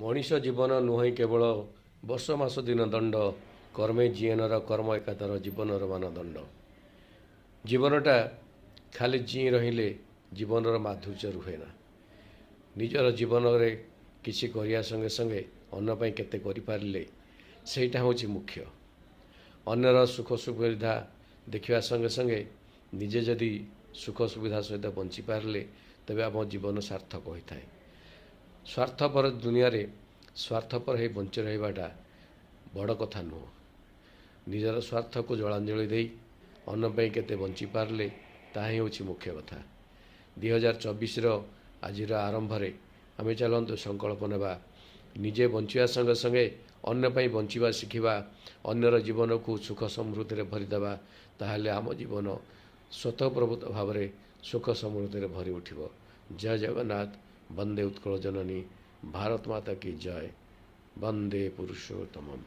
ମଣିଷ ଜୀବନ ନୁହେଁ କେବଳ ବର୍ଷ ମାସ ଦିନ ଦଣ୍ଡ, କର୍ମେ ଜିଏନର କର୍ମ ଏକା ତାର ଜୀବନର ମାନଦଣ୍ଡ। ଜୀବନଟା ଖାଲି ଜିଇଁ ରହିଲେ ଜୀବନର ମାଧୁର୍ଯ୍ୟ ରୁହେ ନା। ନିଜର ଜୀବନରେ କିଛି କରିବା ସଙ୍ଗେ ସଙ୍ଗେ ଅନ୍ୟ ପାଇଁ କେତେ କରିପାରିଲେ ସେଇଟା ହେଉଛି ମୁଖ୍ୟ। ଅନ୍ୟର ସୁଖ ସୁବିଧା ଦେଖିବା ସଙ୍ଗେ ସଙ୍ଗେ ନିଜେ ଯଦି ସୁଖ ସୁବିଧା ସହିତ ବଞ୍ଚିପାରିଲେ, ତେବେ ଆମ ଜୀବନ ସାର୍ଥକ ହୋଇଥାଏ। ସ୍ୱାର୍ଥପର ଦୁନିଆରେ ସ୍ୱାର୍ଥପର ହେଇ ବଞ୍ଚି ରହିବାଟା ବଡ଼ କଥା ନୁହଁ। ନିଜର ସ୍ୱାର୍ଥକୁ ଜଳାଞ୍ଜଳି ଦେଇ ଅନ୍ୟ ପାଇଁ କେତେ ବଞ୍ଚିପାରିଲେ, ତାହା ହିଁ ହେଉଛି ମୁଖ୍ୟ କଥା। 2024ର ଆଜିର ଆରମ୍ଭରେ ଆମେ ଚାଲନ୍ତୁ ସଂକଳ୍ପ ନେବା, ନିଜେ ବଞ୍ଚିବା ସଙ୍ଗେ ସଙ୍ଗେ ଅନ୍ୟ ପାଇଁ ବଞ୍ଚିବା ଶିଖିବା, ଅନ୍ୟର ଜୀବନକୁ ସୁଖ ସମୃଦ୍ଧିରେ ଭରିଦେବା। ତାହେଲେ ଆମ ଜୀବନ ସ୍ୱତଃପ୍ରବୃତ୍ତ ଭାବରେ ସୁଖ ସମୃଦ୍ଧିରେ ଭରି ଉଠିବ। ଜୟ ଜଗନ୍ନାଥ, ବନ୍ଦେ ଉତ୍କଳ ଜନନୀ, ଭାରତ ମାତା କି ଜୟ, ବନ୍ଦେ ପୁରୁଷୋତ୍ତମମ୍।